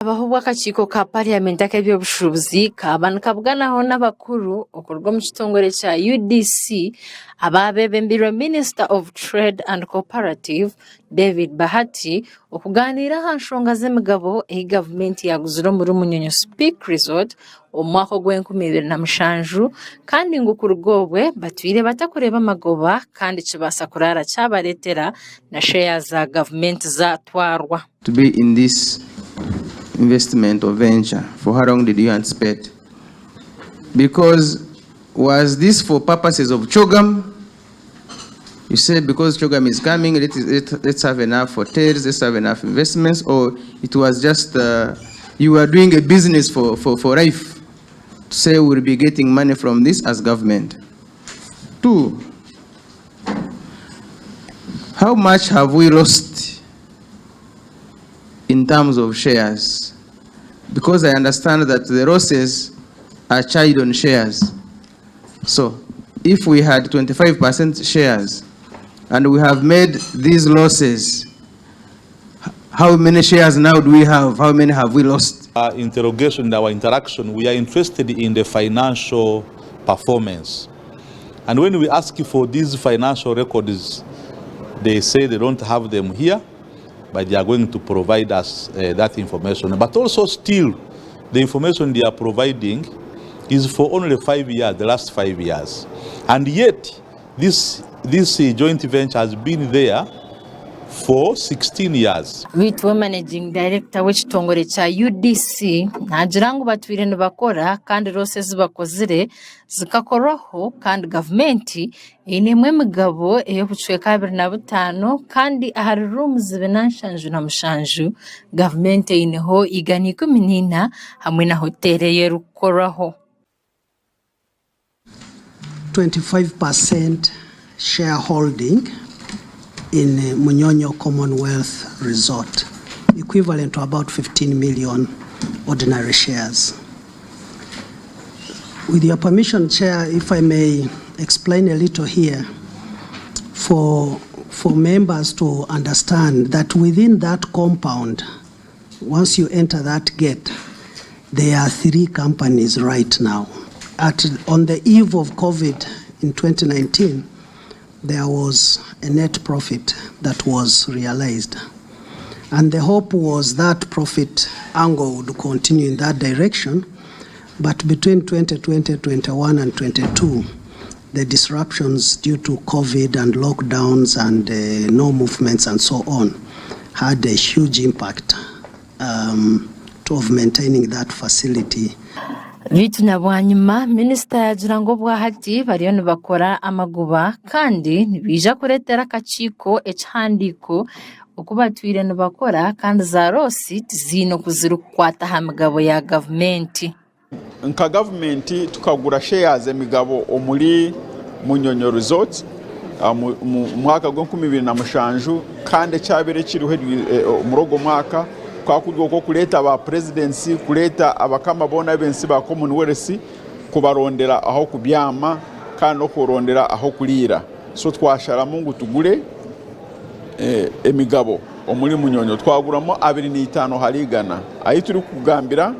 Abaho bw'akakiiko ka Parliament ak'eby'obushuubuzi kaaba nikabuganaho n'abakuru okuruga omu kitongore kya UDC abaabebembirwe Minister of Trade and Cooperative, David Bahati okugaaniira aha nshonga z'emigabo ei gavumenti yaaguzire omuri Munyonyo Speke Resort omu mwaka ogw'enkumi 2007 kandi ngu kuruga obwe batwire batakureeba amagoba kandi kibaasa kuraara kyabareetera na sheya za gavumenti zaatwarwa. To be in this investment or venture for how long did you anticipate? Because was this for purposes of CHOGM? You say because CHOGM is coming, let, let, let's have enough hotels, let's have enough investments, or it was just you were doing a business for, for, for life to say we'll be getting money from this as government. Two, how much have we lost in terms of shares? Because I understand that the losses are charged on shares. So if we had 25% shares and we have made these losses, how many shares now do we have? How many have we lost? Our interrogation, our interaction, we are interested in the financial performance. And when we ask for these financial records, they say they don't have them here, but they are going to provide us that information. But also still, the information they are providing is for only 5 years, the last 5 years. And yet, this joint venture has been there for 16 years. Beitu we Managing Director w'ekitongore kya UDC naagira ngu batwire nibakora kandi loss ezi bakozire zikakorwaho kandi gavumenti einemu emigabo ey'obucweka 25 kandi ahari rooms 477 gavumenti eineho 114 hamwe na hoteeri ei erikukorwaho. 25% shareholding in Munyonyo Commonwealth Resort, equivalent to about 15 million ordinary shares. With your permission, Chair, if I may explain a little here for members to understand that within that compound, once you enter that gate, there are three companies right now. On the eve of COVID in 2019, there was a net profit that was realized. And the hope was that profit angle would continue in that direction. But between 2020, 21, and 22, the disruptions due to COVID and lockdowns and no movements and so on had a huge impact of maintaining that facility. Beitu na bwanyima minisita yaagira ngu obwahati bariyo nibakora amagoba kandi nibaija kureetera akakiiko ekihandiiko oku batwire nibakora kandi za loss tiziine oku zirikukwata aha migabo ya gavumenti. Nka gavumenti tukagura shares, emigabo omuri Munyonyo Resort mu mwaka gw'enkumi ibiri na mushanju, kandi ekyabaire kiriho omuri ogwo mwaka kukaba kuri okw'okureeta ba presidents, kureeta abakama boona ab'ensi ba Commonwealth, kubarondera ah'okubyama kandi n'okubarondera ah'okuriira. So twasharamu ngu tugure emigabo omuri Munyonyo, twaguramu 25%. Ahu turikugambira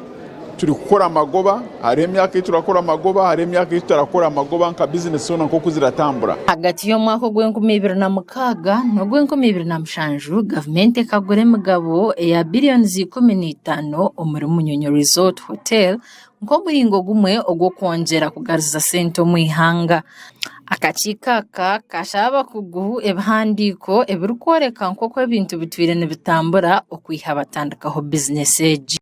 turi kukora amagoba, hariho emyaka ei turakora amagoba, hariho emyaka ei tutarakora amagoba, nka bizinesi zoona nk'oku ziratambura. Ahagati y'omwaka ogw'enkumi ibiri na mukaaga n'ogw'enkumi ibiri na mushanju, gavumenti ekagura emigabo eya biliyoni 15 omuri Munyonyo Resort Hotel nk'omuringo gumwe ogw'okwongyera kugaruza sente omu ihanga. Akakiiko aka kashaba abakugu ebihandiiko ebirikworeka nk'oku ebintu bitwire nibitambura okwiha batandikaho bizinesi egi.